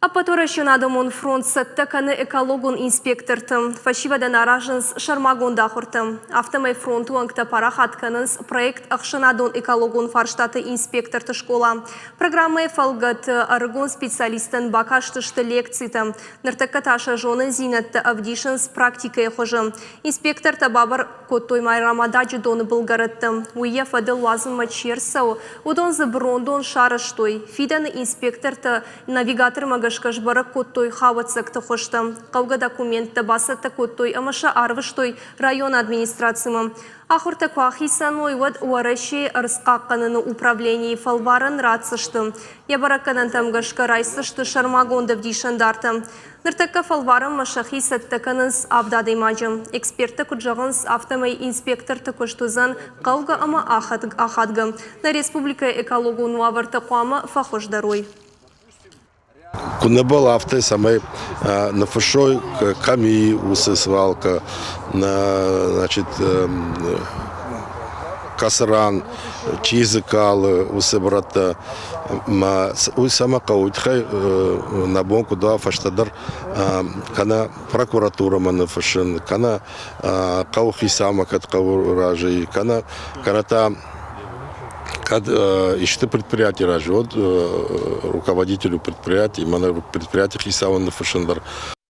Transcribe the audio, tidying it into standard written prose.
Ӕппӕтуӕрӕсеон адӕмон фронт цӕттӕ кӕны экологон инспекторты. Фӕсивӕдӕн аразынц сӕрмагонд ахуыртӕ. Афтӕмӕй фронты уӕнгтӕ парахат кӕнынц проект Ӕхсӕнадон экологон фарстаты инспекторты скъола. Программӕйы фӕлгӕты ӕрыгон специалисттӕн бакастысты лекцитӕ. Ныртӕккӕ та сӕ зонындзинӕдтӕ ӕвдисынц практикӕйы хуызы. Инспектортӕ бабар кодтой Майрӕмададжы доны былгӕрӕтты. Уый йӕ фӕдыл уадзынмӕ чи ӕрцӕуы, уыдон дзы брондон сарӕзтой. Фидӕны инспектортӕ Навигатормӕ гӕсгӕ сбӕрӕг кодтой хауӕццӕгты хуызтӕ. Хъӕугӕ документтӕ бацӕттӕ кодтой ӕмӕ сӕ арвыстой районы администрацимӕ. Ахуыртӕ куы ахицӕн уой, уӕд Уӕрӕсейы ӕрдзхъахъхъӕныны управленийы фӕлварӕн ратдзысты. Йӕ бӕрӕггӕнӕнтӕм гӕсгӕ райсдзысты сӕрмагонд ӕвдисӕндартӕ. Ныртӕккӕ фӕлварӕнмӕ сӕхи цӕттӕ кӕнынц авд адӕймаджы. Эксперттӕ куыд зӕгъынц, афтӕмӕй инспекторты куыст уыдзӕн хъӕугӕ ӕмӕ ахадгӕ. Нӕ республикӕйы экологон уавӕртӕ хъуамӕ фӕхуыздӕр уой. Куы нӕ был, афтӕ цӕмӕй ныффыссой, кӕм и уыцы свалкӕ, значит, кӕцы ран, чи дзы калы, уыцы брӕттӕ. Ма уый цӕмӕ хъӕуы, уый тыххӕй нӕ бон куыд уа фӕстӕдӕр кӕнӕ прокуратурӕмӕ ныффыссын, кӕнӕ хъӕуы хицаумӕ кӕд хъӕуы разӕй, кӕнӕ кӕнӕ та кӕд исты предприятие разы, уӕд руководителю предприятия, мӕнӕ предприятие хицауӕн ныффыссын дӕр.